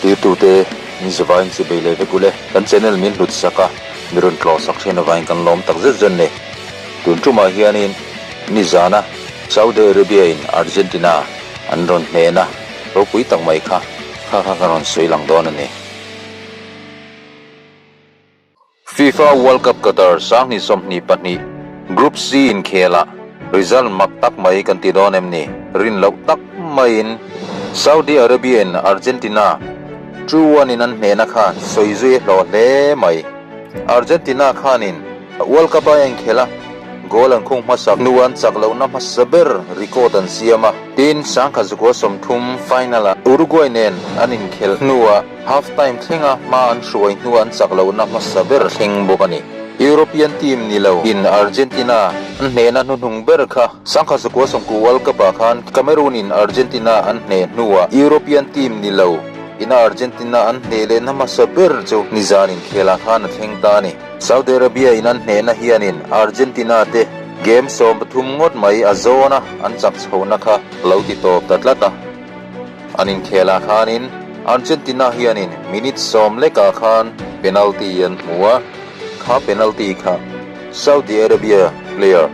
Tirtute min zavain chi bei leh vek ule. Kan channel min hlut sak a, mi rawn tlawh sak thin avangin kan lawm tak zet zet ni. Tun tumah hianin nizana Saudi Arabia in Argentina an rawn hnehna ropui tak mai kha kha kha ka rawn sawi lang dawn a ni. FIFA World Cup Qatar 2022 Group C inkhelah result mak tak mai kan ti dawn em ni? Rin loh tak maiin Saudi Arabia in Argentina 2-1 in an hnehna kha sawi zui a hlawh hle mai. Argentina khanin World Cup a inkhel a, goal an khung hmasak hnu an chak lohna hmasa ber record an siam a. Tin, 1930 final-ah Uruguay nen an inkhelh hnuah Half time thlenga hma an hruai hnu an chak lohna hmasa ber thleng bawk a ni. European team ni lo in Argentina an hnehna hnuhnung ber kha 1990 World Cup ah khan Cameroon in Argentina an hneh hnuah European team ni lo ina Argentina an hneh lehna hmasa ber chu nizan inkhelah khan a thleng ta a ni. Saudi Arabia in an hnehna hianin Argentina te game 13 ngawt mai a zawna an chak chhohna kha lo ti tawp ta tlat a. An inkhelah khanin Argentina hianin minute sawm lekah khan penalty an hmu a, kha penalty kha Saudi Arabia player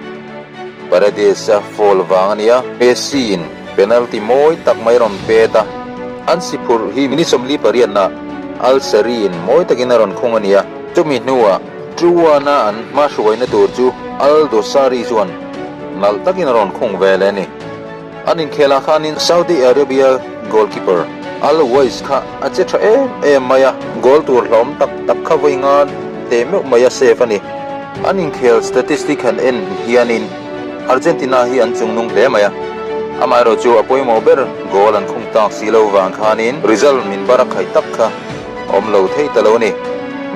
Paredes-a foul vang a nia. Messi-in penalty mawi tak mai rawn pet a, an si phurh hi minute 48-ah Al Seri-in mawi takin a rawn khung a nia. Chumi hnuah 2-1-a an hma hruaina tur chu Al Dosari chuan nalh takin a rawn khung ve leh a ni. An inkhelah khanin Saudi Arabia goalkeeper Al Owais kha a che tha em em mai a, goal tur hlawm tak tak kha vawi nga teh meuh mai a save a ni. An inkhel statistic han en hianin Argentina hi an chungnung hle mai a, amaherawh chu a pawimawh ber goal an khung tak si lo vang khanin result min bar a khaih tak kha awm lo thei ta lo a ni.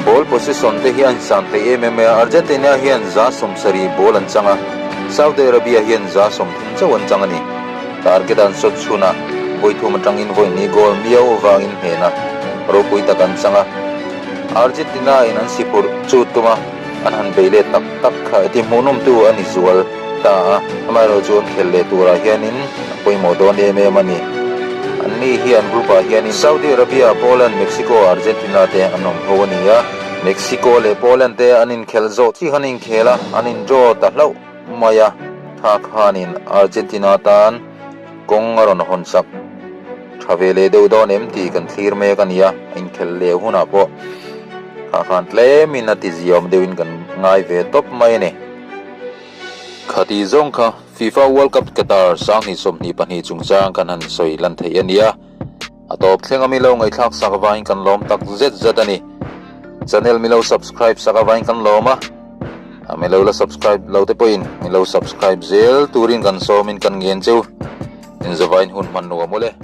Ball possession te hi a insan thei em em mai a, Argentina hian 70% ball an chang a, Saudi Arabia hian 30% chauh an chang a ni. Target an sawt chhun a, vawi thum atangin vawi hnih goal miau avangin hnehna ropui tak an chang a. Argentina in an si phurh chu tum a, an han bei let tak tak kha ti hmuhnawmtu a ni zual ta a, amaherawhchu chu an khelh leh turah hianin a pawimawh dawn em em a ni. Anni hian group ah hianin Saudi Arabia, Poland, Mexico, Argentina te an awm ho a ni a. Mexico leh Poland te an inkhelh zawh chiah an inkhel a, an in draw ta hlauh mai a, tha khanin Argentina tan kawng a rawn hawn sak tha ve leh deuh dawn em tih kan thlir mek a ni a, a inkhelh leh hunah pawh tha khan tlemin a ti ziawm deuhin kan ngai ve tawp mai a ni. Khati zawng kha FIFA World Cup Qatar 2022 chungchang kan han sawi lan theih a ni a, a tawp thleng a milo ngaihthlak sak avangin kan lawm tak zet zet a ni. Channel milo subscribe sak avangin kan lawm a, a milo la subscribe lo te pawhin milo subscribe zel turin kan sawmin kan ngen cheu. Inzavain hun hman nuam ule.